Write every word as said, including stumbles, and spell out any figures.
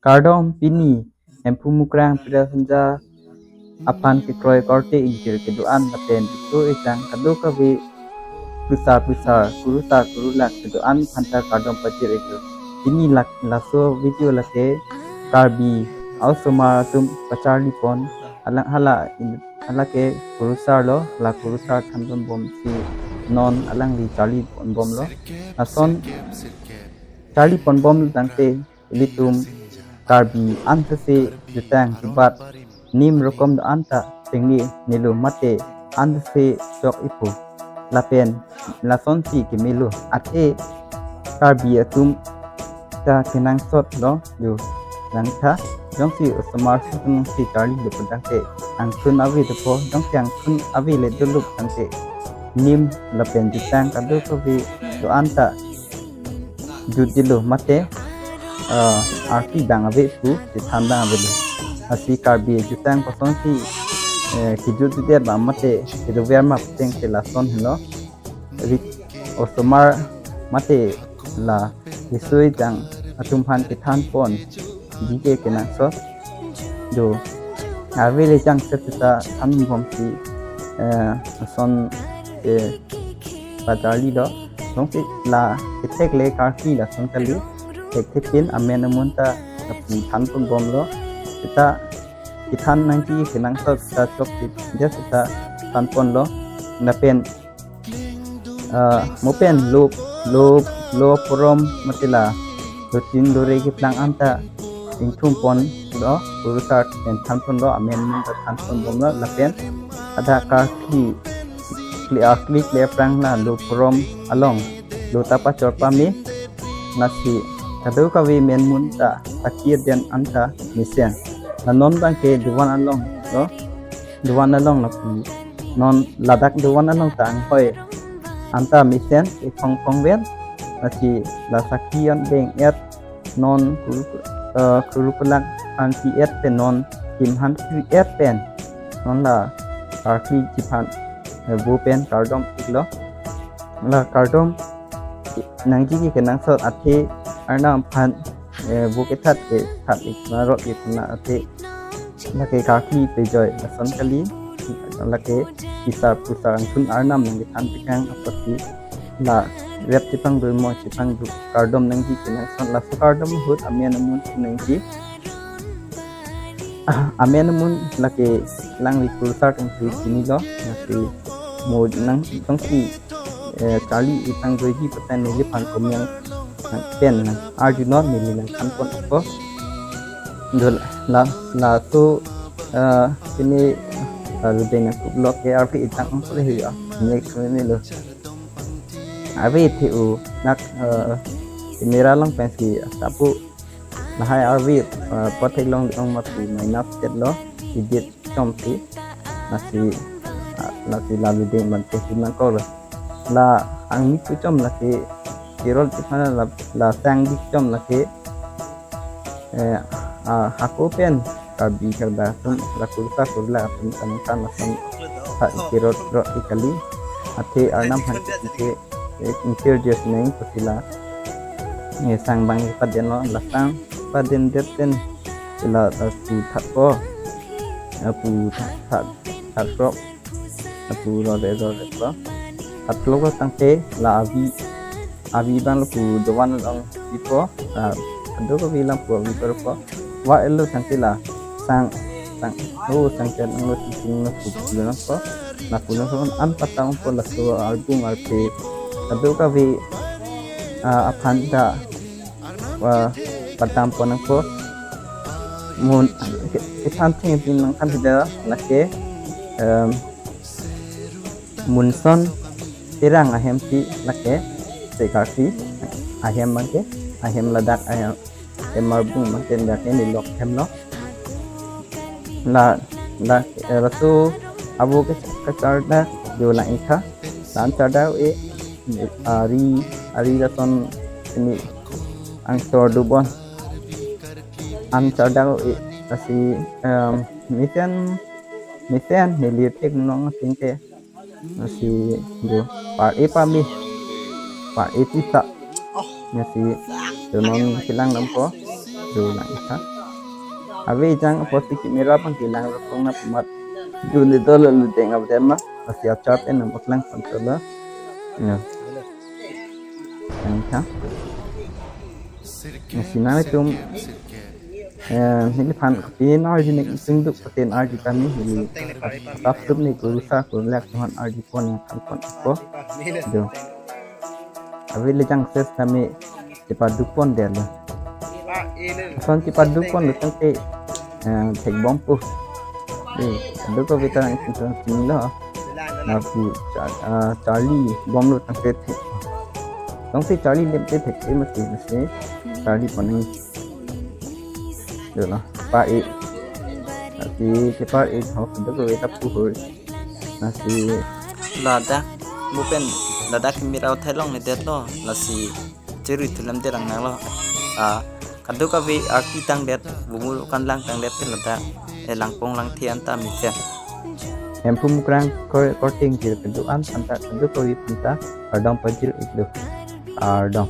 Kardom pini Hemphu Mukrang Pira Hunja aphan kekroi korte ingkir kedo-an lapen iso ejang kadokave pusar pusar kurusar kurulak kedo-an aphanta kardom pajir iklo. Pini lak laso video lake Karbi a-osomar atum pacharli pon alang hala in hala ke kurusar lo, la kurusar than pon bomsi non alangli charli pon bomlo. Lason charli pon bom tangte ilitum Karbi ansese jutang jubat nim rokom do-an ta tengne nelo mate ansese chok ipo. Lapen lasonsi kemelo athe Karbi atum ta kenangsot lo jo nangtha. Jongsi osomar si tunung si charli lo pu tangte angthun ave dopo, jongsi angthun ave le dolo pu tangte nim lapen jutang kadokave do-an ta jutdetlo mate, ah, arki bang ave pu chethan bang avelo. Lasi Karbi jutang kosonsi, eh, kejut jutdet bang mate kedover ma pu tangte lason helo. Rik osomar mate la iso ejang atum aphan kethan ponji ke kenangsot do. Ave le jangset ta than bomsi, eh, lason, eh, pacharli do. Jongsi la kethek le karki lason kali. Thekthepin amen amun ta lapu than pon bomlo. Seta kethan nangji kenangsot ta chokche, just ta than ponlo. Lapen, ah, mo pen lo, lo, lo porom mate la lo tin lo re keplang an ta ingthum ponlo, kurusar pen than ponlo, amen amun ta than pon bomlo. Lapen ada karkli, kli, ah, kli kli aphrang la lo porom along lo ta pachor pame. Lasi kadokave amen amun ta sakhi aden an ta mesen. La non bang ke dovan along lo, dovan along lapu non ladak dovan along ta anghoi an ta mesen, iphong phong vel. Lasi la sakhi an deng et non kuru, eh, kuru kelak an si et pen non kim han kri et pen non la karkli chiphan, eh, vo pen kardom iklo. La kardom nangji ke kenangsot athe Arnam aphan, eh, vo kethat ke that ik marot ik na athe lake karkli pejoi lason kali, lake kisar pusar angthun Arnam nangkethan tekang apotsi la rep chepangdun mo chepangdun kardom nangji kenangsot. Laso kardom ahut amen amun nangji. Ah, amen amun lake alangli kurusar tong tu chinilo, lake mo nang tong si, eh, charli ipangdoji pu tangte neliphan komiang pen nang arju non neli nangthan pon ikpo. Do la, laso, eh, pini, eh, rudeng nangkuplo ke arpi itang ang pule hiya. Next ini lo. Arpi ithe u nak, eh, camera along pensi sapu lahai arvi, eh, pathek long long mati minus tet lo, edit chom si, lasi, ah, lasi lalu ding man ke si nangkok lo. La angni pu chom lasi, kirol tipana la, la sang dik chom lasi, eh, ah, hako pen, Karbi Karba atum, la kursa kurla atum, tangkan lason, ha, kirol rot ikali, athe Arnam han ke, eh, interior neng kusila. Eh, sang bang paden lo, la sang paden det pen. Sila, eh, pu thak ko. Eh, pu thak, thak, thak rok. Eh, pu ro re, ro re ko. Thak rok tangte, la avi, avi bang lo pu dovan long ipo. Ah, ado ko bilang pu avi ko. Wa elo tangte la. Sang, sang, oh, sang chen ang lo sing lo pu, pu lo ko. Lapu lason an patang po laso album arpe kadokave, ah, aphan ta, ah, patang pon nangpo. Mun, ke, kethan thengpin nangthan pida lake, em, Munson Terang ahem si lake, se karsi ahem bangke, ahem ladak ahem. Emar bung makin dak ini lok hem lo. La, la, eh, laso avo ke kachardak jo lang ikha. Lan chardak e, ari, ari lason ini angsor dubon. An chardak e, lasi, em, mesen, mesen neli thek nong singke. Lasi do par e pami, par e pisa. Lasi do non kilang lampo, do lang ikha. Ave ejang apotsi camera abang kelang rokong na pamat. Dun de dolo ludeng abdema. Lasi achar pen nang paklang pon dolo. Ya. Yang ta. Nasi nanglitum, eh, neliphan kopi arju nek singduk paten arju kami neli. Tap tup ne guru sa guru lak tuhan arju pon yang kan pon ko. Do. Ave le jang ses kami chepaduk pon detlo. Ason chepaduk ponlo tangte, eh, thekbompo. Eh, kadokave ta nang sing sing lo. Lasi cha-, ah, charli bomlo tangte thek. Tangte charli lemte thek e masi masi charli pon nang. Dolo, pa e. Lasi chepa e ho kadokave ta pu hoi. Lasi ladak, mo pen ladak camera thek longledetlo. Lasi chiri thulam derang nanglo. Ah, kadokave arti tangdet, bumu kan lang tangdet pen ladak. Eh, langpong langthe anta mesen. Hemphu mukrang kor-, korte ingjir kedo-an anta kadokave anta kardom pajir iklo. Kardom.